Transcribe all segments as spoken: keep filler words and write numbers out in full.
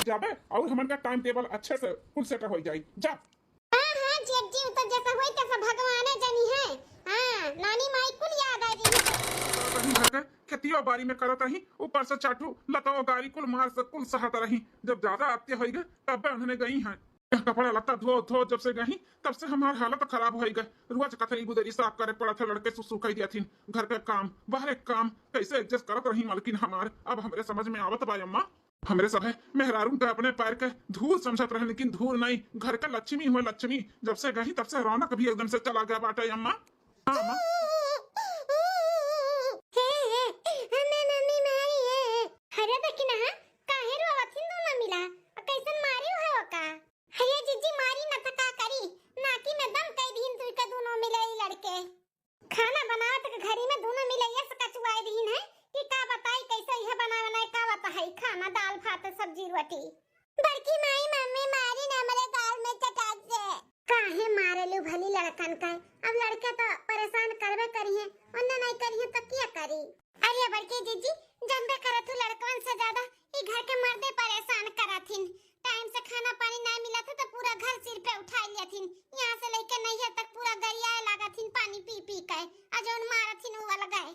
जाबे और हमन का टाइम टेबल अच्छे से फुल सेट हो जाई। जा। हाँ, हाँ, जेठ जी, उ तो जैसा होई तैसा भगवाने जनी है। हाँ, नानी माई कुल याद आ जाई। कहीं घर के खेतियो बारी में करत रही, ऊपर से चाटू लतो गारी कुल मार से कुल सहत रही। जब ज्यादा आते होई गए, तब उन्होंने गई हैं। कपड़ा लत्ता धो धो जब से गई, तब से हमार हालत खराब होई गए। रोज कथरी गुदरी साफ करे पड़त है, लड़के सुसु कह दिया थी। घर के काम, बाहर के काम, कैसे एडजस्ट करत रही मलकिन हमार, अब हमरे समझ में आवत बा अम्मा। हमरे सभे मेहरारून के अपने पैर के धूल समझत रहे, लेकिन धूल नहीं, घर के लक्ष्मी हुए लक्ष्मी। जब से गई तब से रौनक भी एकदम से चला गया बाटे अम्मा। हाँ, अम्मा। हे, हे, हमें मम्मी मारी है। अरे दखिनहा, काहे रोवत हिन दोनों मिला? आ कैसन मारी हो का? अरे जीजी मारी न त का करी, नाकी में दम कई दीन तू के दोनों मिले ई लड़के। खाना बनावत के घरी में दोनों मिलैया से कचुआए दीन है कि का बताई कैसे यह बनाए बनाए का बता है खाना, दाल भात सब्जी रोटी। बड़की माई मम्मी मारी न हमरे गाल में चटाक से। काहे मारेलू भली लड़कन का? अब लड़के तो परेशान करबे करिहे, उन्ने नहीं करिहे तो क्या करी? अरे बड़की जीजी, जनबे करत हूँ लड़कवन से ज्यादा ई घर के मर्दे परेशान करत हिन। टाइम से खाना पानी नहीं मिलत है तो पूरा घर सिर पे उठाई लेत हिन। यहाँ से लेके नैहर तक पूरा गरियाए लागत हिन पानी पी पी के। आ जौन मारत हिन उ अलग है।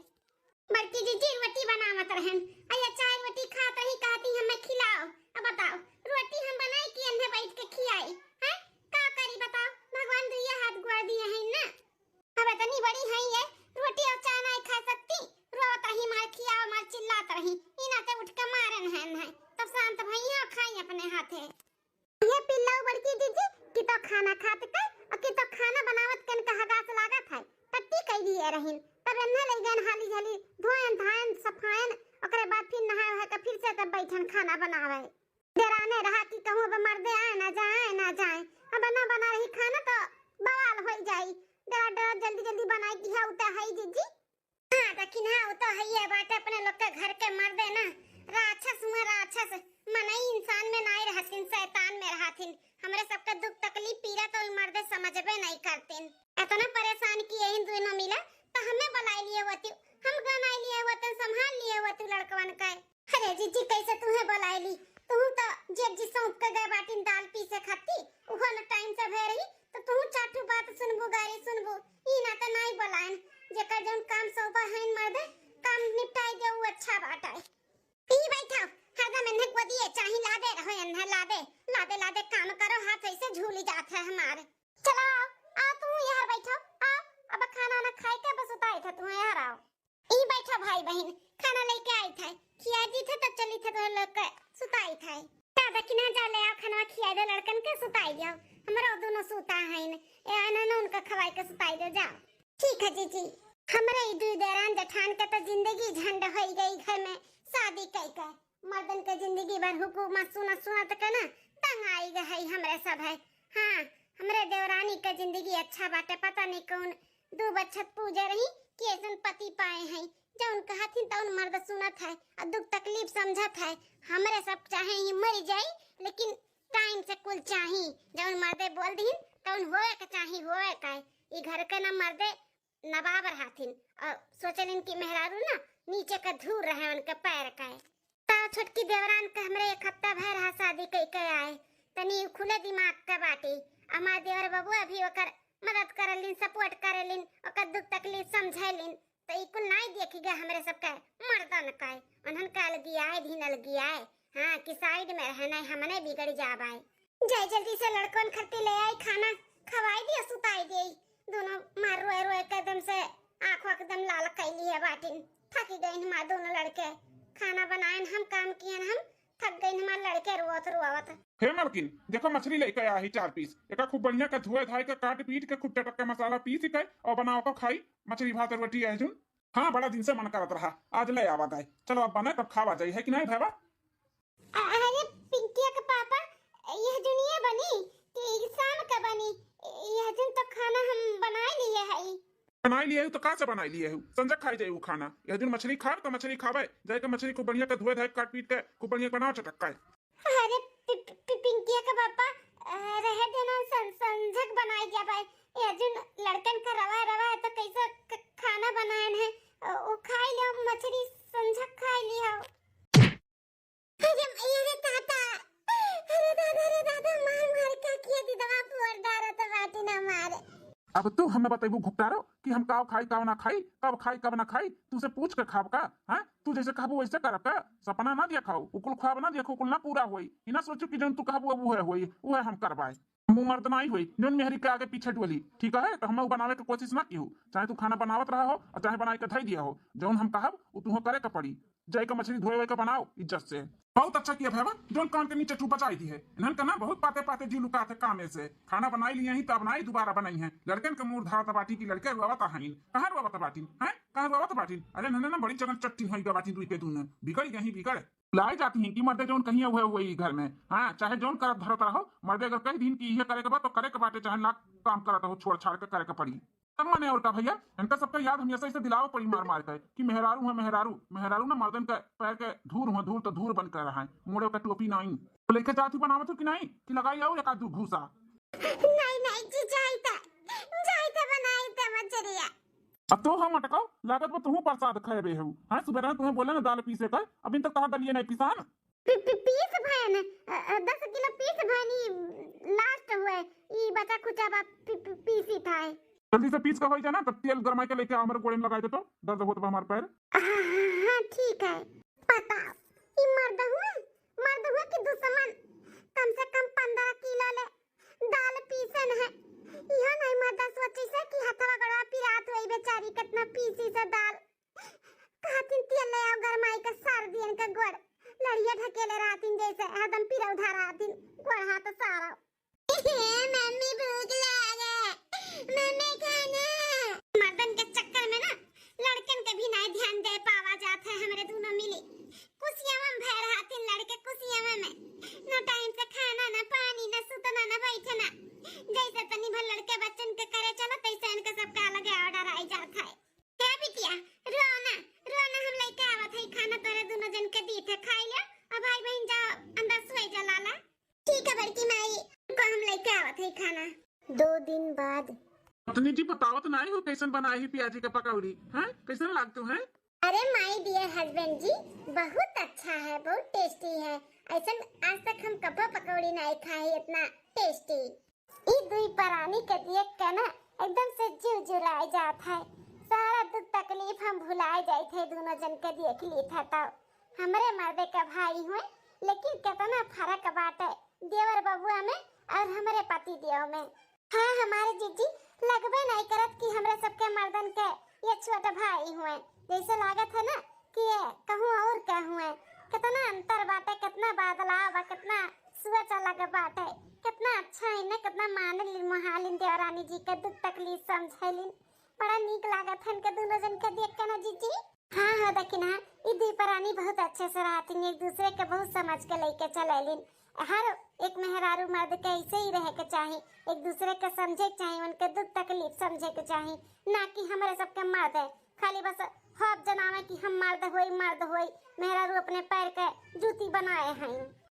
बड़की जीजी रोटी बनावत रहन, अरे चार रोटी खात रही, कहती हमें खिलाओ। अब बताओ, रोटी हम बनाई कि इन्हें बैठ के खियाई? हैं? का करी बताओ, भगवान दुइये हाथ गोड़ दिए हैं ना। अब इतनी बड़ी है ये, रोटी और चाय नहीं खा सकती, रोवत रही, मार खियाओ, मार चिल्लात रही, ई नाते उठ के मारन है इन्हें। तब शांत भई और खाई अपने हाथे। ये पिल्लऊ बड़की जीजी कि तो खाना खात के और कि तो खाना बनावत के इनका हगास लागत है, टट्टी कई लिए रहीन। तब इन्हें ले गए हाली झाली धोएन धाएन सफाएन, ओकरे बाद फिर नहाए वहाए के फिर से तब बैठन खाना बनावे। डराने रहा कि कहूँ अब मर्दे आए ना जाए, आए ना जाए। अब ना बना रही खाना तो बवाल होई जाई। डरा डरा जल्दी जल्दी बनाई कि है उता है जीजी। हाँ, लेकिन हाँ, उ तो हइये बाटे, अपने लोग के घर के मर्दे ना, राक्षस हुआ राक्षस, मनई इंसान में नाई रहथिन, शैतान में रहथिन। हमरे सबके दुख तकलीफ पीड़ा तो उ मर्दे समझबे नहीं करतिन। इतना परेशान किए इन दोनों मिला, तो हमें बुलाई लिए होती, हम बनाई लिए होते, संभाल लिए होते लड़कवन का। अरे जीजी, कैसे तुहे बुलाई ली? तुहू तो जेठ जी सौंप के गए बाटिन दाल पीसे खाती, उहो न टाइम से भय रही, तो तुहू चार ठो बात सुनबू, गारी सुनबू, ई ना तो नाई बुलाएन। जेकर जौन काम सौंपा है मर्दे, काम निपटाई दे, उ अच्छा बाटे। ई बैठा, हरदम इन्हें गोदिए चाही, लादे रहो इन्हें, लादे, लादे, लादे काम करो, हाथ ऐसे झूली जात है हमारे। चलो आओ, आओ तुहू यार बैठो, आओ, अब खाना ना खाए के बस उतारे थे तुहू यार, आओ। ई बैठो भाई बहिन, खाना लेके आई थे, खिया दी थे, तब चली थे तो लोग के सुताई थे। का दखिना जा ले आओ, खाना खिया दे लड़कन के, सुताई दो। हमरो दोनों सूता हैं, ए आना ना उनका खवाई के सुताई दो, जाओ। ठीक है जीजी। हमरे ई दुई देरान जेठान के तो जिंदगी झंड होई गई घर में शादी कई के। मर्दन के जिंदगी भर हुकूमत सुनत सुनत के ना तंग आई गए है हमरे सब है। हाँ, हमरे देवरानी के जिंदगी अच्छा बाटे, पता नहीं कौन दू बच्छत पूजे रही कि ऐसन पति पाए हैं, जौन कहथिन तौन मर्द सुनत है और दुख तकलीफ समझत है। हमरे सब चाहे ही मर जाई, लेकिन टाइम से कुल चाही, जौन मर्दे बोल दीन तौन होए के चाही, होए का। ई घर के ना मर्दे नवाब रहथिन और सोचलिन कि मेहरारू ना नीचे के धूर रहे उनके पैर के। ता छोटकी देवरान के हमरे एक हफ्ता भर रहा शादी कई के आए, तनी खुले दिमाग के बाटी। हमार देवर बबुआ भी ओकर मदद करलिन, सपोर्ट करलिन, ओकर दुख तकलीफ समझैलिन। तो ई कुल नाई देखी गए हमरे सबके मर्दन के, उन्हन के अलगियाए धीन अलगियाए, हाँ, कि साइड में रहे, नहीं हमने बिगड़ जाबाए। जाए जल्दी से लड़कन खरती ले आई, खाना खवाई दिया, सुताई दिया। दोनों मार रोए रोए के एकदम से आँख एकदम लाल कैली है बाटिन। थकी गईन हमार दोनों लड़के, खाना बनाएन हम, काम कियन हम, थक गईन हमार लड़के रोवत रोवत। हे मलकिन, देखो मछली लेके आया ही चार पीस, एका खूब बढ़िया के धोए धाए के काट पीट के खूब चटक के मसाला पीस के और बनाओ को खाई मछली भात रोटी है जुन। हाँ, बड़ा दिन से मन करत रहा, आज ले आवा गए। चलो अब बने तब खावा जाई, है कि नहीं भैया? अरे पिंकिया के पापा, यह जुनिया बनी कि शाम का बनी? यह जुन तो खाना हम बनाए लिए हई। बनाए लिए हई तो का से बनाए लिए हई? संझक खाई जाई वो खाना। यह जुन मछली खाब तो मछली खावे, जाए के मछली खूब बढ़िया के धोए धाए काट पीट के खूब बढ़िया बनाओ चटक के। अरे पि-, पि-, पि-, पिंकिया के पापा, अ, रहे देना सं-, संझक बनाए जाबे। यह जुन लड़कन का रवा रवा है तो कैसे क-, खाना बनाएन है? अ, वो खाई लियो मछली, संझक खाई लियो। अरे, अरे दादा, अब तू हमें बतैबू घुपटारो कि हम काव खाई, काव ना खाई, कब खाई, कब ना खाई, तू से पूछ के खाब का? हाँ, तू जैसे कहबू वैसे करब का? सपना ना देखो, उकुल ख्वाब ना देखो, उकुल ना पूरा होई। ई ना सोचू कि जौन तू कहबू अब उहे होई, उहे हम करबाए। हम उ मर्द नाई होई जौन मेहरी के आगे पीछे डोली, ठीक है? तो हम उ बनावे के कोशिश ना किहू, चाहे तू खाना बनावत रहा हो और चाहे बनाई के धई दिया हो। जौन हम कहब उ तुहो करे के पड़ी। जाई के मछली धोए वोए के बनाओ इज्जत से। बहुत अच्छा किया भैया, जौन कान के नीचे चुप बजाई दी है। इन्हन का ना बहुत पाते पाते जी लुकात है कामे से। खाना बनाई लिए ही तब नाई दोबारा बनाई है। लड़कन के मूड धारत बाटी की लड़के रुआवत हईन। कहाँ रुआवत बाटिन? हैं? कहाँ रुआवत बाटिन? अरे नन्हे ना बड़ी चगन चट्टिन होई गए बाटिन, दुई के दून बिगड़ गई बिगड़। लाई जाती हैं कि मर्दे जौन कहिए हुए हुए ही घर में। हाँ, चाहे जौन करत धरत रहो, मर्दे अगर कह दिन कि इहे करे के बा तो करे के बाटे, चाहे लाख काम करत रहो, छोड़ छाड़ के करे के पड़ी। तब माने और का भैया, इनका सबका याद हमेशा इसे दिलावे पड़ी मार मार के कि मेहरारू है मेहरारू, मेहरारू ना मर्दन के पैर के धूर हुआ, धूर तो धूर बन के रहा है, मोड़े का टोपी नाई। तो लेके जाती बनावत हो कि नाई कि लगाई और एक आध दू घूसा? नहीं नहीं जी, जाई त, जाई त बनाई त मछरिया। अब तो हम अटकाओ, लागत बा तुहू प्रसाद खाए बे हऊ। हाँ, सुबह तुहें बोले ना दाल पीसे का, अभी तक तहां दलिए नहीं पिसान। पी-, पी-, पीस भयन, अ, अ, दस किलो पीस भयन, ई लास्ट हुए, ई बचा खुचा बा, पी-, पी-, पीसी था है। जल्दी से पीस के होई जाना, तब तेल गरमाई के लेके आओ, हमरे गोड़े में लगाई दे तो, दर्द होत बा हमार पैर। हाँ, हाँ, हाँ, ठीक है। पता, ई मर्द हुए, मर्द हुए कि दुश्मन, कम से कम पन्द्रह किलो ले दाल पीसन है। इहो नहीं मर्दा सोची से कि हथवा गड़वा पिरात होई बेचारी, कितना पीसी से दाल। कहतिन तेल ले आओ गरमाई के सार दियन के गोड़। लड़िया ढकेले रहतिन जैसे हरदम पिरौधा रहतिन। गोड़ हाथ सारा। मम्मी भूख लागे, मम्मी खाना। मर्दन के चक्कर में ना लड़कन के भी नहीं ध्यान दे पावा जात है। हमरे दोनों मिली कुसियावा में भय रहतिन लड़के कुसियावा में। ना टाइम से खाना, ना पानी, ना सुतना, ना बैठना। जैसे तनी भर लड़के बच्चन के करे चलो, तैसे इनके सबका अलगे ऑर्डर आई जात है। ए बिटिया, रो ना, रो ना, हम लेके आवत है खाना तोरे दोनों जन के दी थे, खाई ले। अब भाई बहन जाओ, अंदर सोए जा लाला। ठीक है बड़की माई, को हम लेके आवत है खाना। दो दिन बाद। पत्नी जी बतावत नाई हो कैसन बनाए ही प्याजी के पकौड़ी, हैं? कैसन लागतू हैं? अरे my dear husband जी, बहुत अच्छा है, बहुत टेस्टी है। ऐसन आज तक हम कब्बो पकौड़ी नाई खाए इतना टेस्टी। ई दुई परानी के देख के ना एकदम से जीव जुड़ाए जात है। सारा दुख तकलीफ हम भुलाए जाइत है, दोनों जन के देख ली था तो। हमरे मर्दे के भाई हुए, लेकिन कितना फर्क बाटे देवर बबुआ में और हमरे पति देव में। हाँ, हमारे जीजी लगबे नहीं करत कि हमरे सबके मर्दन के ये छोट भाई हुए। जैसे लागत है ना कि ये कहूँ और के हुए। कितना अंतर बाटे, कितना बदलाव बा, कितना सोच अलग बाटे। कितना अच्छा है ना, कितना माने लिन मोहालिन देवरानी जी के दुख तकलीफ समझेलिन। बड़ा नीक लागत है इनके दोनों जन के देख के ना जीजी। हाँ, हाँ, दखिनहा, ई दुई परानी बहुत अच्छे से रहतिन, एक दूसरे के बहुत समझ के लेके चलेलिन। हर एक मेहरारू मर्द के ऐसे ही रहे के चाही, एक दूसरे के समझे के चाही, उनके दुख तकलीफ समझे के चाही, ना कि हमरे सबके मर्द है, खाली बस हब जनावे कि हम मर्द होई, मर्द होई, मेहरारू अपने पैर के जूती बनाए हैं।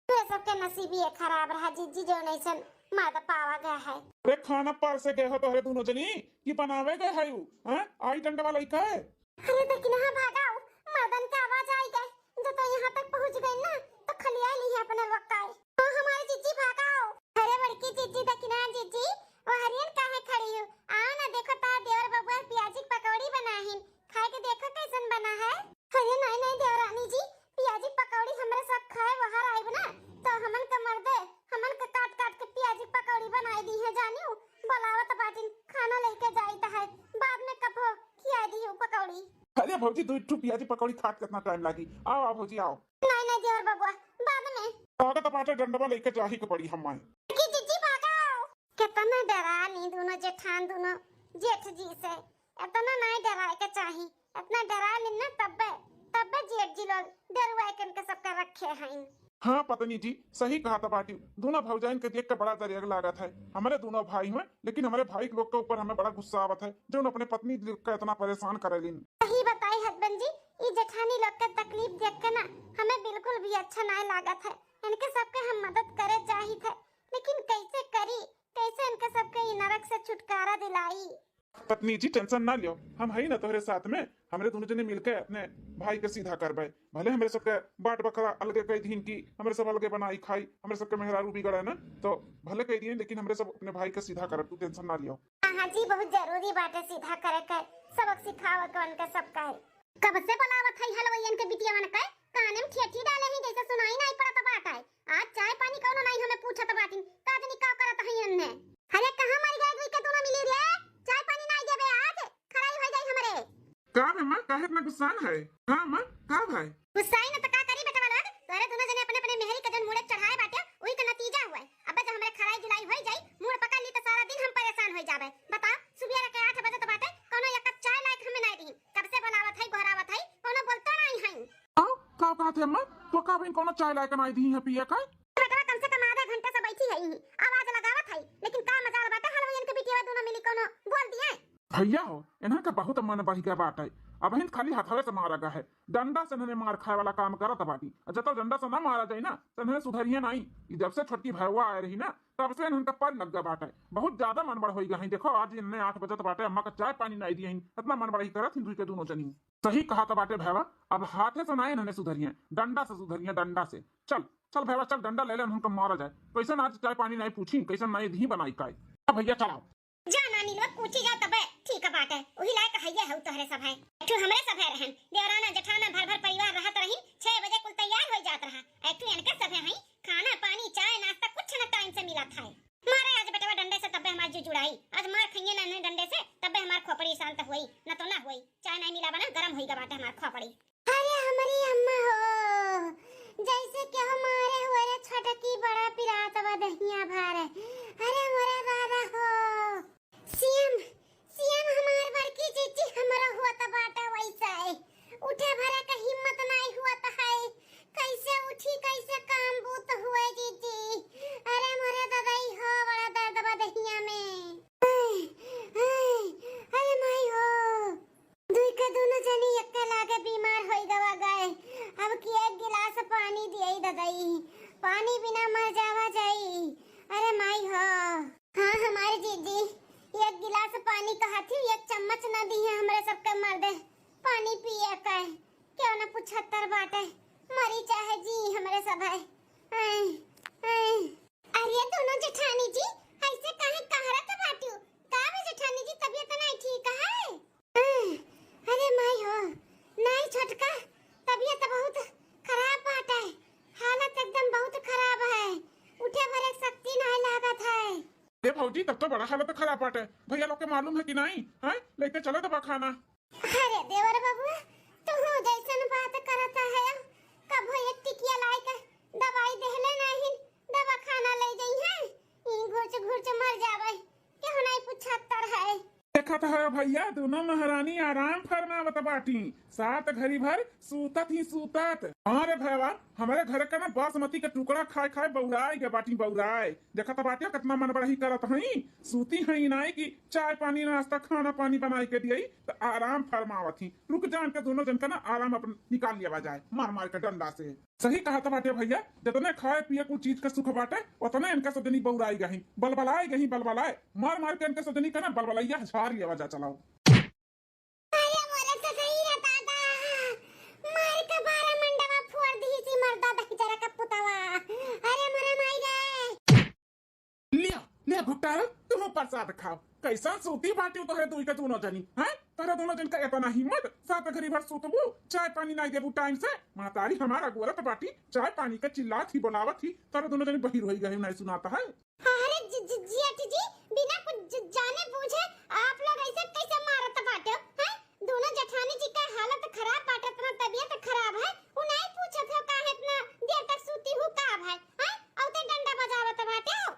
तोरे सबके नसीब ये खराब रहा जीजी, जो नैसन मर्द पावा गया है। अरे खाना परसे गए हो तोहरे दोनों जनी कि बनावे गए है उ, हैं? आई डंडवा लइका है। अरे दखिनहा भागाओ, मर्दन के आवाज आई गए, जो तो यहाँ तक पहुँच गई ना, तो खलिया ली है अपने वक्काए। ओ हमारे जीजी भागाओ। अरे बड़की जीजी, दखिनहा जीजी, ओ हरियन काहे खड़ी हो? आओ ना, देखो तार देवर बबुआ प्याजी के पकौड़ी बनाहिन, खाए के देखो कैसन बना है। अरे नहीं नहीं देवरानी जी, प्याजी पकौड़ी हमरे साथ खाए बाहर आइब ना, तो हमन के मर्दे हमन के काट काट के प्याजी पकौड़ी बनाई दी है जानियो। बोलावत बाटिन, खाना लेके जाइत है, बाद में कबो खिया दी पकौड़ी। अरे भौजी, दो ठो प्याजी पकौड़ी खात कितना टाइम लागी? आओ आओ भौजी आओ। नहीं नहीं देवर बबुआ, बाद में। आगे तो पाटे डंडवा लेके जाही के पड़ी हमारे। की जीजी भागाओ। कितना डरा ली दोनों जेठान, दोनों जेठ जी से। इतना नहीं डराए के चाही, इतना डरा ली ना तब्बे, तब्बे जेठ जी लोग डरुआ के इनके सबका रखे हैं। हाँ पत्नी जी, सही कहा था बाटी। दोनों भौजाइन के देख के बड़ा दरिया लागत है। हमारे दोनों भाई हुए, लेकिन हमारे भाई लोग के ऊपर हमें बड़ा गुस्सा आवत है, जो अपने पत्नी लोग का इतना परेशान करेलिन। सही बताई हस्बैंड जी, ई जेठानी लोग के तकलीफ देख के ना हमें बिल्कुल भी अच्छा नहीं लागत है। इनके सबके हम मदद करे चाहित है, लेकिन कैसे करी, कैसे इनके सबके ई नरक से छुटकारा दिलाई? पत्नी जी टेंशन ना लियो, हम हई ना तोहरे साथ में। हमरे दोनों जने मिलके अपने भाई के सीधा करबे। भले हमरे सबके बाट बखरा अलगे कह दीन कि हमरे सब अलगे बनाई खाई, हमरे सबके मेहरारू बिगड़े ना, तो भले कह दिए, लेकिन हमरे सब अपने भाई के सीधा करब, तू टेंशन ना लियो। हाँ, हाँ जी, बहुत जरूरी बाटे सीधा करे के, सबक सिखावे के उनके सब कहे। कब से बोलावत है हलवैयन के बिटियावन के, काने में ठेठी डाले हैं जैसे सुनाई नहीं पड़त बाटे। आज चाय पानी कौनो नहीं हमें पूछत बाटिन, का जनी का करत है अन्ने। अरे कहाँ मर गए दुई के दोनों मिली रे, चाय पानी नहीं देबे आज, खराई हो जाई हमरे। का रे माँ, काहे इतना गुस्सान है? हाँ माँ, का भाई? गुस्साई न त का करी बेटवा लोग, तोरे दोनों जने अपने अपने मेहरी के जन मूड़े चढ़ाए बाटे, उही के नतीजा हुआ है। अबे जब हमरे खराई जुलाई होई जाई, मूड़ पकड़ ली त सारा दिन हम परेशान होई जाबे। बताओ, सुबेरे के आठ बजत बाटे, कौनो एक कप चाय लायक हमें नाई दी। कब से बोलावत है, गोहरावत है, कौनो बोलतो नाई है। आ, का कहत है अम्मा? तो का बहन कौनो चाय लायक नाई दी है पिए का? बेटवा कम से कम आधा घंटा से बैठी है यहीं, आवाज लगावत है, लेकिन का मजाल बाटे, हलवैयन के बिटिया दोनों मिली कौनो बोल दिए। भैया हो, इन्हन का बहुत मन बढ़ गया बाटे। अबहिन खाली हथवे से मारा गया है, डंडा से इन्हने मार खाए वाला काम करत बाटी। जब तक डंडा से ना मारा जाए ना, तो इन्हने सुधरिए नहीं। ई जब से छोटकी भैया आए रही ना, तब से इन्हन का पर लग गया बाटे। बहुत ज्यादा मन बढ़ होई गया है। देखो, आज इन्हने आठ बजत बाटे, अम्मा का चाय पानी नहीं दिए हैं, इतना मन बढ़ ही करत हिंदू के दोनों जनी। सही कहा था बाटे भैया, अब हाथे से ना इन्हने सुधरिए, डंडा से सुधरिए, डंडा से। चल, चल भैया, चल डंडा ले ले, इन्हन का मारा जाए। कैसन आज चाय पानी नहीं पूछी, कैसन नहीं दी बनाई काय। अब भैया चलाओ। जा नानी लोग, पूछी जा तबे ठीक बाटे। उही लायक हइये हऊ तोहरे सभे। एक ठू हमरे सभे रहन, देवराना जेठाना भर भर परिवार रहत रही, छह बजे कुल तैयार होई जात रहा। एक ठू इनके सभे हई, खाना पानी चाय नाश्ता कुछ न टाइम से मिलत है। मारे आज बेटवा डंडे से तबे हमार जी जुड़ाई। आज मार खइये ना इन्हें डंडे से, तबे हमार खोपड़ी शांत होई, न तो ना होई। चाय नहीं मिला बना, गरम होई गा बाटे हमार खोपड़ी। अरे हमरी अम्मा हो, जैसे केहू मारे हुए रे छटकी, बड़ा पिरात बा दहिया भार। अरे मोरे दादा हो, सेम, सेम हमार बड़की जीजी हमरो होत बाटे वैसा है। उठे भरे का हिम्मत नाई होत है, कैसे उठी, कैसे काम बूत हुए जीजी। अरे मोरे ददई हो, बड़ा दर्द बा दहिया में। आय, आय, अरे माई हो। दुई के दुनो जनी एक्के लागे बीमार होई गवा गए। अब की एक गिलास पानी दिए ददई, पानी बिना मर जावा जाई। अरे माई हो। हाँ हमारे जीजी, एक गिलास पानी कहा थी, एक चम्मच ना दी है हमरे सबके मर्दे पानी पिए के। क्यों ना पुछत्तर बाटे, मरी चाहे जी हमरे सब है। आय, आय। अरे दोनों जेठानी जी, ऐसे काहे कहरत बाटू? का बे जेठानी जी, तबियत नहीं ठीक है? अरे माई हो, नहीं छोटका, तबियत बहुत खराब बाटे, हालत एकदम बहुत खराब है, उठे भरे शक्ति नहीं लागत है। ए भौजी, तब तो बड़ा हालत खराब बाटे, भैया लोग के मालूम है कि नहीं? हैं, लेके चलो दवाखाना। अरे देवर बबुआ, तू जैसन बात करत है, कभो एक टिकिया लाई के दवाई देहले नहीं, दवाखाना ले जइहे, ई घुरच घुरच मर जावे, केहू नहीं पूछत्तर है। देखत है भैया, दोनों महारानी आराम फरमावत बाटी, सात घड़ी भर सूतत ही सूतत। हाँ रे भैया, हमरे घर का ना बासमती का टुकड़ा खाए खाए बौराए गए बाटी, बौराए। देखत बाटे कितना मन बड़ही करत हई, सूती हई नाई कि चाय पानी नाश्ता खाना पानी बनाई के दियई, त आराम फरमावत ही। रुक जान के दोनों जन का ना आराम अपन निकाल लिया जाए मार मार के डंडा से। सही कहत बाटे भैया, जितने खाए पिए कुल चीज के सुख बाटे, उतने इनका सजनी बौराई गही, बलबलाए गही, बलबलाए, मार मार के इनका सजनी का ना बलबलैया झार लिया जा चलाओ। अरे मोरे ससुर रे दादा, मार के बारह मंडवा फोड़ दी थी मर्दा दहिजरा का पुतवा। अरे मोरे माई रे। लिया, लिया भुट्टा रे, तुम प्रसाद खाओ। कैसा सूती बाटी तोहरे दुई के दोनों जनी, हैं? तोहरे दोनों जन का इतना हिम्मत, सात घड़ी भर सूतबू, चाय पानी नहीं देबू टाइम से। महतारी हमारा गोरत बाटी, चाय पानी का चिल्लात ही बोलावत ही, तोहरे दोनों जनी बहिर होई गए, नहीं सुनाता है। अरे जि-, जि-, जेठ जी, बिना कुछ ज-, जाने बूझे आप लोग ऐसे कैसे मारत बाटे हो, हैं? दोनों जेठानी जी का हालत खराब बाटे, इतना तबियत खराब है, उ नहीं पूछत हो काहे इतना देर तक सूती हूँ का भाई, हैं? औते डंडा बजावत बाटे हो।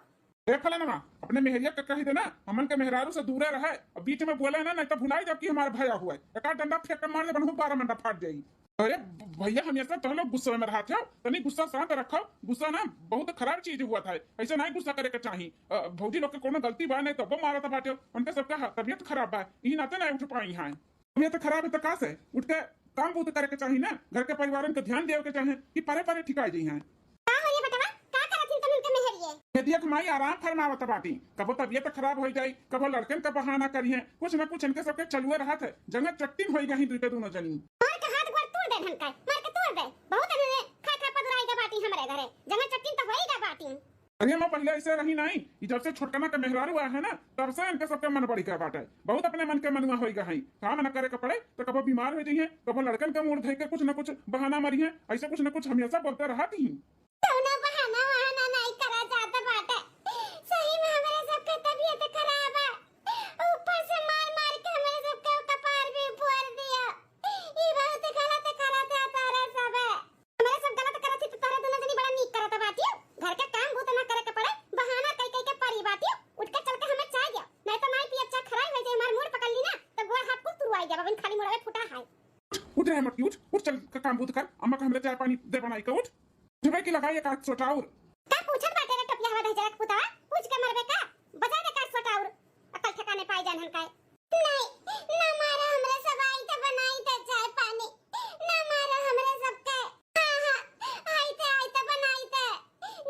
ए फलाना, अपने मेहरिया के कही देना, हमन के मेहरारू से दूरे रहे, अब बीच में बोले ना, नहीं तो भुलाई जाब कि हमार भया हुआ है। एक आध डंडा फेंक के मार दे, बनहु बारह मंडा फाट जाई। अरे भ-, भैया, हमेशा तो लोग गुस्से में रहत हो, तनी गुस्सा शांत रखो। गुस्सा ना बहुत खराब चीज हुआ था, ऐसे नहीं गुस्सा करे के चाही। अ, भौजी लोग के कोनो गलती बा नहीं, तब मारत बाटे, उनके सबका ह-, तबियत खराब बा, यही नाते नहीं उठ पाई हैं। तबियत खराब है तो का से उठ के काम बहुत करे के चाही ना, घर के परिवारन के ध्यान देवे के चाहे कि परे परे ठिकाई जई हैं। का हो रे बेटवा, का करत हिन तुम इनके मेहरिए? ये देख माई, आराम फरमावत बाटी, कबो तबियत खराब हो जाई, कबो लड़कन का बहाना करिए, कुछ ना कुछ इनके सबके चलुए रहत है। जंगल चट्टिन होई गई दुई के दोनों जनी। मार के हाथ गोड़ तोड़ दे ढंग का, मार के तोड़ दे। बहुत इन्होंने खा खा पगुराई गा बाटी हमरे घरे। जंगल चट्टिन तो होई गा बाटी। अरे माँ, पहिले ऐसे रही नाहीं, ई जब से छोटकना के मेहरारू आए हैं ना, तब से इनके सबके मन बढ़ गए बाटे। बहुत अपने मन के मनुआ होई गए हैं। काम न करे के पड़े तो कबो बीमार हो जाइए, कबो लड़कन के मूड़ धइ के कुछ न कुछ बहाना मारिए, ऐसे कुछ न कुछ हमेशा बोलते रहत ही। कौनो बहाना वहाना नाहीं करा जात बाटे। सही में हमरे सबके तबीयत खराब है, ऊपर से मार मार के हमरे सबके कपार भी फोड़ दिया। ई बहुत गलत करत है तोरे सब। हमरे सब गलत करत ही तो तोरे दोनों जनी बड़ा नीक करत बाटियो। घर के काम भूत ना करे के पड़े, बहाना कई कई के परी बाटियो। उठ के चल के हमें चाय दिया, नाहीं तो नाहीं पियब चाय खराब हो जाए, हमार मूड़ पकड़ ली ना तो गोड़ हाथ कुल तुरवाई जाब, अबहिन खाली मुड़वे फुटा है। उठ रे मटकी, उठ, उठ, चल के काम भूत कर, अम्मा का हमरे चाय पानी दे बनाई के, उठ। जबे की लगाई एक आध सोटा और। का पूछत बाटे रे टोपिया हवा दहिजरा के पुतवा, पूछ के मरबे का? बजा दे का सोटा और। अकल ठिकाने पाई जान हन काय। नहीं, ना मारो हमरे सब, आई त बनाई त चाय पानी। ना मारो हमरे सब के। हाँ, हाँ, आई त, आई त बनाई त।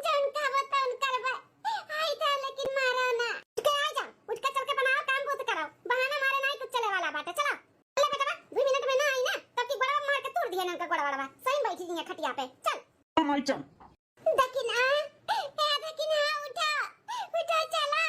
जौन कहबो तौन करबे। आई त, लेकिन मारो ना। उठ के आ जा, उठ के चल के बनाओ, काम भूत करो। बहाना मारे नाहीं कुछ चले वाला बाटे, चलो। चलो बेटवा, दो मिनट में ना आई ना, तब की गोड़वा मार के तोड़ दिए ना उनका गोड़वा। सही बैठी जी खटिया पे, चल। हम आई चल। दखिना, ए दखिना, उठा, उठा, चला।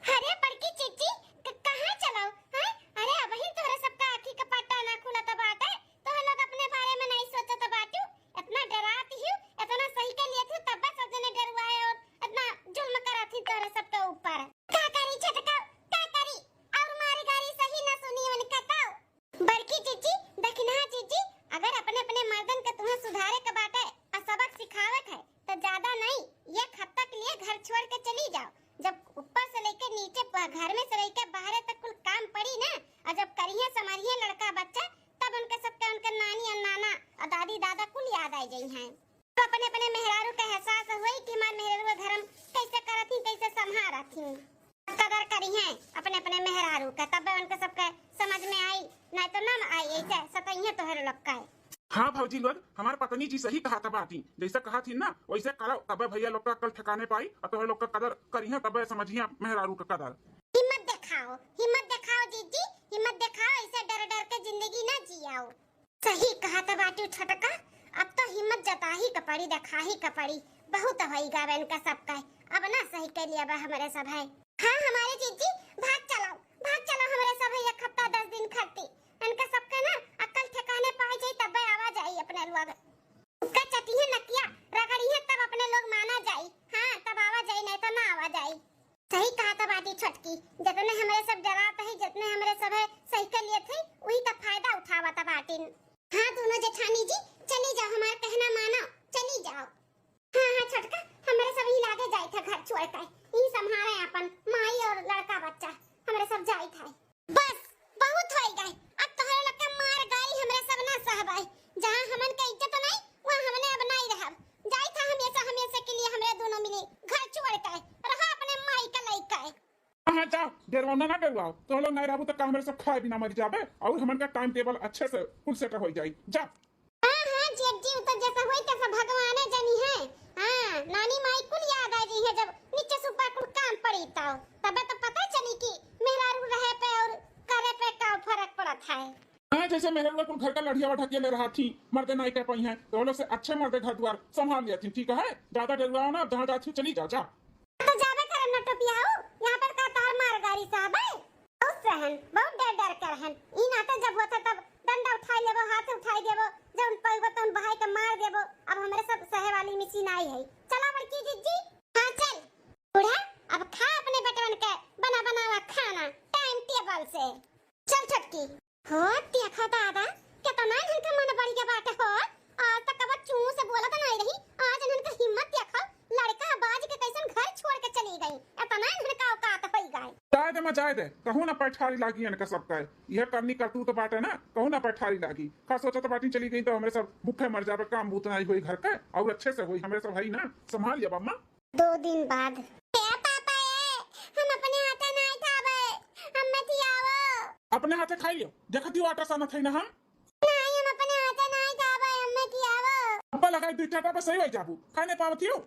अरे बड़की चिच्ची, क-, कहाँ चलाओ, हैं? अरे अबहिन तोहरे सबका आँखी का पट्टा ना खुलत बाटे, तोह लोग अपने बारे में नहीं सोचत बाटू, इतना डरात ही, इतना सही के लिए थी, तब सब जने डरुआए और इतना जुल्म करत ही तोहरे सबके ऊपर। का करी छोटका, का करी? और मारी गारी सही ना सुनी उनका तो। बड़की जीजी, दखिनहा जीजी, अगर अपने अपने मर्दन के तुहें सुधारे के बाटे और सबक सिखावे के है, तो ज्यादा नहीं, एक हफ्ता के लिए घर छोड़ के चली जाओ। जब ऊपर से लेके नीचे प-, घर में से लेके बाहरे तक कुल काम पड़ी ना, और जब करिए संभरिए लड़का बच्चा, तब उनके सबके उनके नानी और नाना और दादी दादा कुल याद आ जाई हैं। तो अपने अपने मेहरारू के एहसास होई कि हमार मेहरारू घर हम कैसे करत ही, कैसे संभारत ही। कदर करिहें अपने अपने मेहरारू के, तब उनके सबके समझ में आई, नहीं तो ना आई, ऐसे सतइहें तोहरे लोग का। हाँ भौजी लोग, हमार पत्नी जी सही कहत बाटी, जैसे कहत ही ना वैसे करो, तबे भैया लोग का अक्ल ठिकाने पाई और तोहरे लोग का कदर करिहें, तबे समझिहें मेहरारू का कदर। हिम्मत देखाओ, हिम्मत देखाओ जीजी, हिम्मत देखाओ, ऐसे डर डर के जिंदगी ना जियाओ। सही कहत बाटू छोटका, अब तो हिम्मत जताही क पड़ी, देखाही क पड़ी। बहुत होई गए इनका सबका, अब ना सही के लिए बा हमरे सब है। हाँ हमारे जीजी, भाग चलो, भाग चलो हमरे सब है, एक हफ्ता दस दिन खत्ती। इनका सबका ना अक्ल ठिकाने पाई जाई, तब्बे आवा जाई अपने लोग। उनका चटिहे नकिया, रगड़िहे तब अपने लोग माना जाई। हाँ तब आवा जाई, नहीं तो ना आवा जाई। सही कहत बाटी छोटकी, जितने हमरे सब डरात है, जितने हमरे सब है सही के लिए थे, वही का फायदा उठावत बाटिन। हाँ दोनों जेठानी जी, चली जाओ, हमार कहना मानो, चली जाओ। हाँ हाँ छोटका, हमरे सब ही लागे जाए थे घर छोड़ के, ई संभारे अपन माई और लड़का बच्चा, हमरे सब जाए थे। बस बहुत होई गए, अब तोहरे लोग के मार गारी हमरे सब ना सहबाई। जहाँ हमन के इज्जत नहीं, वहाँ हमने अब नहीं रहब। जाई था हमेशा हमेशा के लिए हमरे दोनों मिली घर छोड़ के रहा अपने माई का लइका। हाँ हाँ जाओ, डेरवाओ ना, ना डेरवाओ, तो लोग नहीं रहबू तो का हमरे सब खाए बिना मर जाबे और हमन का टाइम टेबल अच्छे से फुल सेट हो जाई। जा। हाँ हाँ जेठ जी, उ तो जैसा होई तैसा भगवाने जनी है। हाँ नानी माई कुल याद आ जाई है, जब नीचे से ऊपर कुल काम पड़ी तो तबे तो पता चली कि मेहरारू रहे पे और करे पे का फर्क पड़त है। हाँ जैसे मेहरारू कुल घर का लड़िया ढकेले रहा थी, मर्दे नहीं कर पाई हैं, तो वो लोग से अच्छे मर्दे घर द्वार संभाल लिया थी, ठीक है? ज्यादा डेरवाओ ना, जहाँ जाती हो चली जाओ, जा। तो जाबे करम ना टोपिया हो, यहाँ पर का तार मार गारी साहब है। बहुत रहन, बहुत डर डर के रहन। ई नाते जब होता तब डंडा उठाई लेबो, हाथ उठाई देबो, जब उन पइबो तो उन बहाई के मार देबो। अब हमरे सब सहे वाली मिसी नाई है। चला बड़की जिज्जी। हाँ चल। बूढ़ा, अब खा अपने बेटवन के बना बनावा खाना टाइम टेबल से। चल छोटकी। हो, देखो दादा, केतना इनका मन बढ़िया बाटे हो। आज तक कबो चूं से बोलत नहीं रही, आज इनका हिम्मत देखो, लड़का बाज के कैसन घर छोड़ के चली गई। एतना इनका औकात होई गए। जाए दे माँ, जाए दे, कहूँ ना पैठारी लागी इनका सबका। यह करनी करतूत बाटे ना, कहूँ ना पैठारी लागी। का सोचत बाटी चली गई तो हमरे सब भूखे मर जाबे, काम बूत नहीं होई घर के, और अच्छे से होई, हमरे सब है ना, संभाल लिया बम्मा। दो दिन बाद। ए पापा ए, हम अपने हाथे नहीं खाबे, हमें खियाओ। अपने हाथे खाई लियो, देखती हो आटा सानत है ना हम। नहीं, हम अपने हाथे नहीं खाबे, हमें खियाओ। अब्बा लगाई दुई चाटा पे सही हो जाबू, खाए नहीं पावती हो।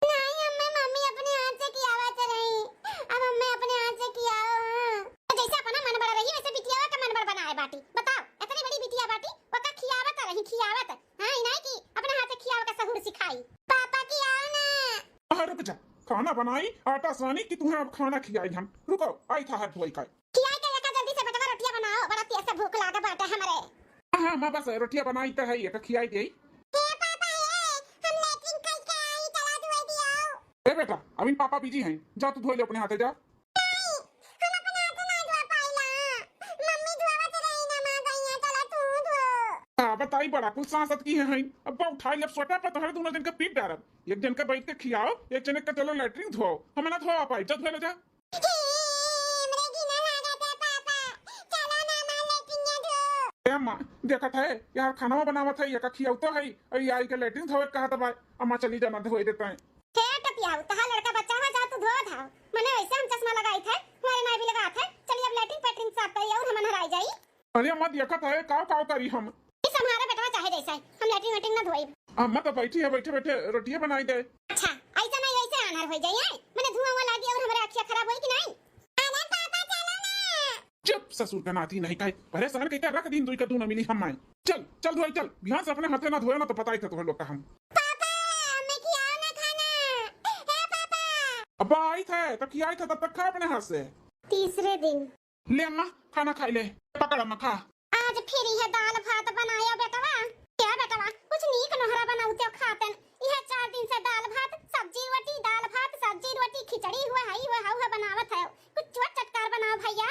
नहीं, हमें मम्मी अपने हाथ से खियावत रही, अब हमें अपने हाथ से खियाओ। हाँ। तो जैसे अपना मन बड़ा रही वैसे बिटिया का मन बड़ा बनाए बाटी। बताओ, इतनी बड़ी बिटिया बाटी, ओका खियावत रही, खियावत। हाँ, ई नहीं कि अपने हाथ से खियावे का सहूर सिखाई। पापा खियाओ ना। हाँ, रुक जा, खाना बनाई, आटा सानी कि तुहें अब खाना खियाई हम। रुको, आई था हाथ धोई का। खियाई के लेकर जल्दी से बेटवा रोटियां बनाओ, बड़ा तेज से भूख लागे बाटे हमरे। हाँ, हाँ, माँ, बस रोटियां बनाई तो है, ये तो खियाई दे। हे पापा, हे, हम लेटरिन करके आई, चला धोई दियो। ए बेटा, अभी पापा बिजी हैं, जा तू धोई ले अपने हाथे, जा। नहीं, हम अपने हाथे ना धो पाइला, मम्मी धोवत रही ना, माँ गई है, चला तू धो। का बताई बड़ा कुल सांसत की है, हैं। अब उठाई ले, अब सोटा पर तोहरे दोनों जन के पीट डारब। एक जन के बैठ के खियाओ, एक जन के चलो लेटरिन धोओ, हम ना धोआ पाई, जा धोए ले जा। हे, हमरे घिना लागत है पापा, चला ना माँ लेटरिन धो। ए अम्मा, देखत है यार, खाना बनावत है, ये का खियाऊ तो है, और ये आई के लेटरिन धोए कहत बा। अम्मा चली जाना धोए देते हैं। हे टपियाऊ, तहा लड़का बच्चा है, जा तू धो धाओ। मने वैसे हम चश्मा लगाई थे, हमारे नाई भी लगा थे। चलिए अब लेटरिन पेटरिन साफ करी और हम नहराई जाई। अरे अम्मा, देखत है, काव काव करी हम। इस हमारा बेटवा चाहे जैसा है, हम लेटरिन वेटरिन ना धोई। अम्मा तो बैठी है, बैठे बैठे रोटियां बनाई दे। अच्छा, ऐसा नहीं, ऐसे आनर हो जाई है, मने धुआं हुआ लागी और हमारे अखिया खराब होई कि नहीं? अरे पापा, चलो ना। चुप, ससुर का नाती नहीं कहे, परेशान कह के रख दिन दुई का दूना मिली हम आए। चल, चल धोई चल, बिहान से अपने हाथे ना धोए ना तो पता ही था तुम्हें लोग का हम। पापा, मैं खियाओ ना खाना। हे पापा। अब आई था, तो खियाई था, तब तक खा अपने हाथ से। तीसरे दिन। ले अम्मा, खाना खाई ले, पकड़ अम्मा, खा। आज फिर यह दाल भात बनायो बेटवा। क्या बेटवा, कुछ नीक नोहरा बनाउते खातन। यह चार दिन से दाल भात, सब्जी रोटी, दाल भात, सब्जी रोटी, खिचड़ी हुआ, हई हुआ, हाउ हुआ बनावत है। कुछ चोट चटकार बनाओ भैया।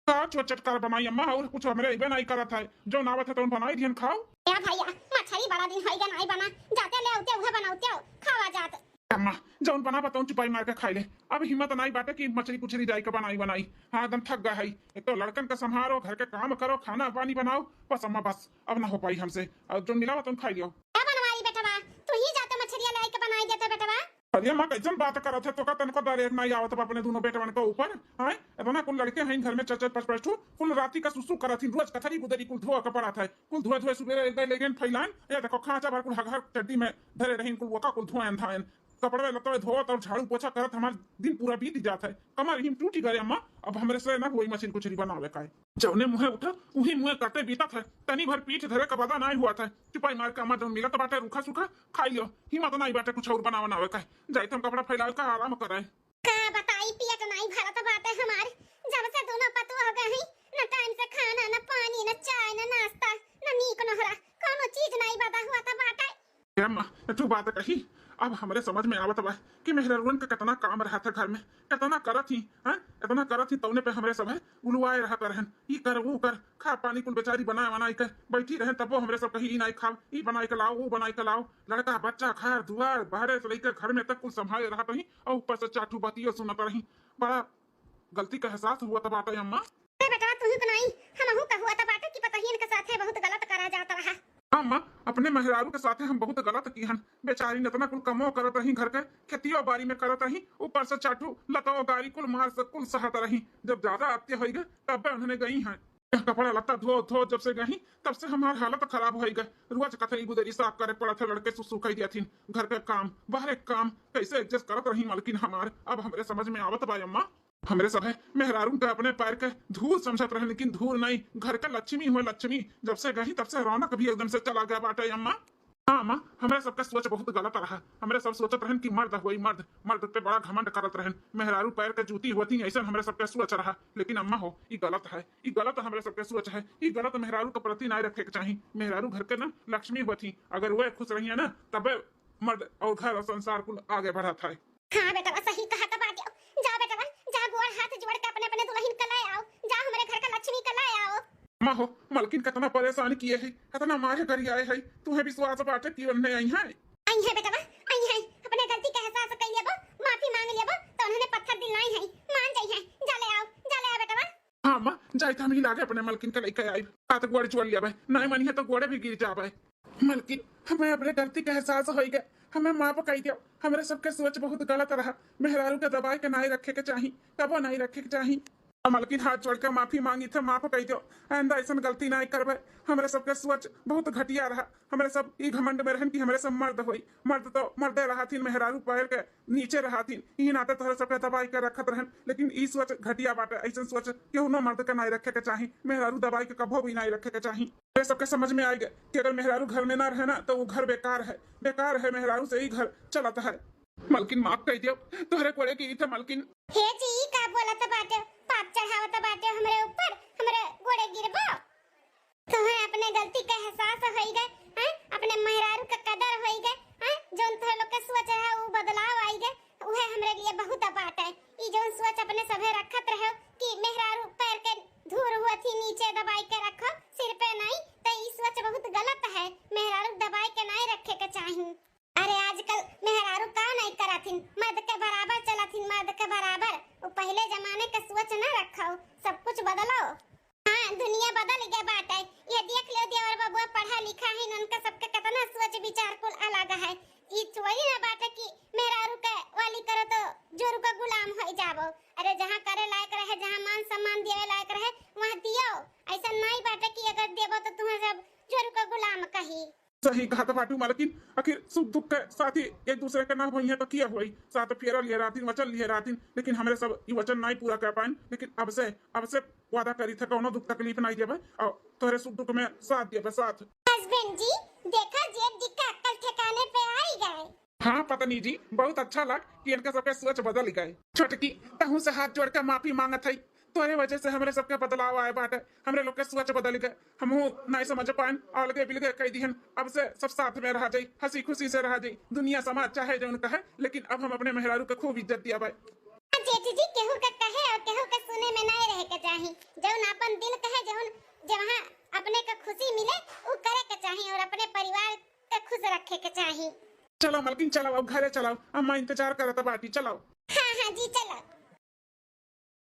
का चोट चटकार बनाई अम्मा, और कुछ हमरे अइबे नहीं करत है। जौन आवत है तौन बनाई दिहन खाओ। ए भैया, मछरी बड़ा दिन होई गा नाई बना, जाते ले आउते उहे बनाउते हो, खावा जात। अम्मा, जौन बना बताऊं चुपाई मार के खाई ले। अब हिम्मत नाई बाटे कि मछरी कुछरी जाई के बनाई बनाई। हाँ, एकदम थक गा है। एक तो लड़कन का संभारो, घर के काम करो, खाना पानी बनाओ, बस अम्मा बस, अब ना हो पाई हमसे। अब जौन मिला बताऊं खाई लियो। का बनवाई बेटवा, तू ही जाते मछरिया ले के बनाई देते बेटवा। अरे अम्मा, कैसन बात करत है? तोका तनको दरेर नाई आवत बा अपने दोनों बेटवन के ऊपर, हैं? इतना कुल लड़के हैं घर में, चार चार पाँच पाँच ठो, कुल राती का सुसु करत ही, रोज कथरी गुदरी कुल धोआ के पड़त है, कुल धोए धोए सुबेरे एक दाई लेगेन फैलान, ये देखो खांचा भर कुल हगहर चड्डी में धरे रहीन, कुल वका कुल धोएन धाएन, कपड़वे लतवे धोत और झाड़ू पोछा करत हमार दिन पूरा बीत जात है, कमर हिम टूटी गए अम्मा, अब हमरे से ना होई मछली कुछरी बनावे का है। जौने मुँहे उठा, उही मुँहे काटे बीतत है। तनी भर पीठ धरे का बदा नाई हुआ था। चुपाई मार के अम्मा जौन मिलत बाटे रूखा सूखा, खाई लियो। हिम्मत नाई बाटे कुछ और बनावे नावे का। जाइत हम कपड़ा फैलावे का आराम करे। का बताई, पेट नाई भरत बाटे हमार। जब से दोनों पतुआ हो गए हैं, न टाइम से खाना, न पानी, न चाय, न नाश्ता, न नीक नोहरा, कौनो चीज नाई बदा हुआ था बाटे। ए अम्मा, एक ठो बात कही, अब हमरे समझ में आवत बा कि मेहररुअन के कितना काम रहत है घर में, कितना करत ही, हैं? इतना करत ही, तौने पे हमरे सब है उलुआए रहत रहन, ई कर, वो कर, खा पानी कुल बेचारी बनाए बनाए के बैठी रहन, तबो हमरे सब कही, ई नाई खाब, ई बनाए के लाओ, वो बनाए के लाओ। लड़का, बच्चा, घर, दुआर, बाहरे से लेके घर में तक कुल संभाले रहत रही, और ऊपर से चार ठो बतियो सुनत रही। बड़ा गलती का एहसास हुआ तब बाटे अम्मा। अरे बेटवा, तू ही तो नाई, हमहू का हुआ तब बाटे कि पतोहियन के साथे बहुत गलत करा जात रहा। हाँ अम्मा, अपने मेहरारू के साथे हम बहुत गलत की हन। बेचारी न इतना कुल कमो करत रही, घर के खेतियो बारी में करत रही, ऊपर से चार ठो लतवा गारी कुल मार से कुल सहत रही। जब ज्यादा आते होई गए, तब उन्होंने गई हैं। यह कपड़ा लत्ता धो धो जब से गई, तब से हमार हालत खराब होई गए। रोज कथरी गुदरी साफ करे पड़त है, लड़के सुसु कई दिया थी, घर के काम, बाहर के काम, कैसे एडजस्ट करत रही मलकिन हमार। अब हमरे समझ में आवत बा अम्मा। हमरे सभे मेहरारू के अपने पैर के धूल समझत रहे, लेकिन धूल नहीं, घर के लक्ष्मी हुए लक्ष्मी। जब से गई तब से रौनक भी एकदम से चला गया बाटे अम्मा। हाँ अम्मा, हमरे सबके सोच बहुत गलत रहा। हमरे सब सोचत रहन कि मर्द होई मर्द, मर्द पे बड़ा घमंड करत रहन, मेहरारू पैर के जूती होती, ऐसन हमरे सबके सोच रहा। लेकिन अम्मा हो, ई गलत है, ई गलत हमरे सबके सोच है, ई गलत मेहरारू के प्रति नाय रखे के चाही। मेहरारू घर के ना लक्ष्मी होती, अगर वह खुश रही है ना, तबे मर्द और घर और संसार कुल आगे बढ़त है। हाँ बेटवा, सही कहत बाटियो। जा बेटवा, जा गोड़ हाथ जोड़ के अपने अपने दुल्हन के ले आओ, जा हमरे घर का लक्ष्मी के ले आओ। अम्मा हो, मलकिन कितना परेशान किए है, इतना मारे गरियाए है, तुहे विश्वास बाटे कि उन्हें आई है? आई है बेटवा, आई है। अपने गलती का एहसास कर लेबो, माफी मांग लेबो, तो उन्होंने पत्थर दिल नहीं है, मान जाई है। जा ले आओ, जा ले आओ बेटवा। हाँ अम्मा, जाइत हम ही लागे अपने मलकिन के लेके आइब। का तो गोड़ चुअल लेबे, नहीं मनी है तो गोड़े भी गिर जाबे। मलकिन, हमें अपने गलती का एहसास होई गए, हमें माफ कर दियो। हमरे सबके सोच बहुत गलत रहा। मेहरारू के दबाए के नाई रखे के चाही, कबो नाई रखे के चाही। अब मलकिन हाथ जोड़ के माफी मांगी थे, माफ कर दियो। आइंदा ऐसन गलती नाई करबे। हमरे सबके सोच बहुत घटिया रहा। हमरे सब ई घमंड में रहन कि हमरे सब मर्द होई। मर्द तो मर्दे रहा थी, मेहरारू पैर के नीचे रहत ही, ई नाते तोहरे सबके दबाई के रखत रहन, लेकिन ई सोच घटिया बाटे। ऐसन सोच केहूनो मर्द के नाई रखे के चाही, मेहरारू दबाई के कभो भी नाई रखे के चाही। ये सबके समझ में आइगे कि अगर मेहरारू घर में ना रहे ना, तो वो घर बेकार है, बेकार है, मेहरारू से ही घर चलत है। मलकिन, माफ कइ दियो, तोहरे गोड़े गिरी थे मलकिन। हे जी, ई का बोलत बाटे? पाप चढ़ावत बाटे हमरे ऊपर, हमरे गोड़े गिरबो? तोहरे अपने गलती का एहसास होई गए, हैं? अपने मेहरारू का कदर होई गए, हैं? जौन तोहरे लोग के सोच रहा, ऊ बदलाव आई गए, उहे हमरे लिए बहुत बात है। ई जौन सोच अपने सभे रखत रहो कि मेहरारू पैर के धूर हुआ थी नीचे दबाई के रखो, सिर पे नहीं, तो ई सोच बहुत गलत है। मेहरारू दबाई के नहीं रखे के चाही। अरे आजकल मेहरारू का नहीं करथिन, मर्द के बराबर चलथिन, मर्द के बराबर। वो पहले जमाने के सोच ना रखो, सब कुछ बदलो। हाँ, दुनिया बदल गए बाटे। ये देख लो देवर बबुआ पढ़ा लिखा है, उनका सबके कितना सोच विचार कुल अलग है। ई थोड़ी ना बाटे कि मेहरारू के वाली करो तो जोरू का गुलाम हो जाबो। अरे जहाँ करे लायक रहे, जहाँ मान सम्मान देवे लायक रहे, वहाँ दियो। ऐसा नहीं बाटे कि अगर देबो तो तुम्हें सब जोरू का गुलाम कही। सही कहत बाटू मालकिन, आखिर सुख दुख के साथी एक दूसरे के ना होइहें तो किया होई? साथ फेरा लिए रहतीन, वचन लिए रहतीन, लेकिन हमरे सब ई वचन नाई पूरा कर पाएन। लेकिन अब से, अब से वादा करी थे कौनो दुख तकलीफ नाई देबे और तोहरे सुख दुख में साथ देबे, साथ। हस्बैंड जी, देखा जेठ जी का अक्ल ठिकाने पे आई गए। हाँ पत्नी जी, बहुत अच्छा लग कि इनका सबके सोच बदल गए। छोटकी, तहू से हाथ जोड़ के माफी मांगत है, तोहरे वजह से हमरे सबके बदलाव आए बाटे, हमरे लोग के सोच बदल गए, हमहू नहीं समझ पाएन, अलगे बिलगे कह दिहन। अब से सब साथ में रहा जाई, हंसी खुशी से रहा जाई, दुनिया समाज चाहे जौन कहे, लेकिन अब हम अपने मेहरारू के खूब इज्जत दिया भाई। जेठ जी, केहू के कहे और केहू के सुने में नहीं रहे के चाही, जौन अपन दिल कहे, जौन जहाँ अपने के खुशी मिले, उ करे के चाही और अपने परिवार के खुश रखे के चाही। चलो मलकिन, चलो अब घरे चलो, अम्मा इंतजार करत बाटी, चलो। हाँ हाँ जी, चलो।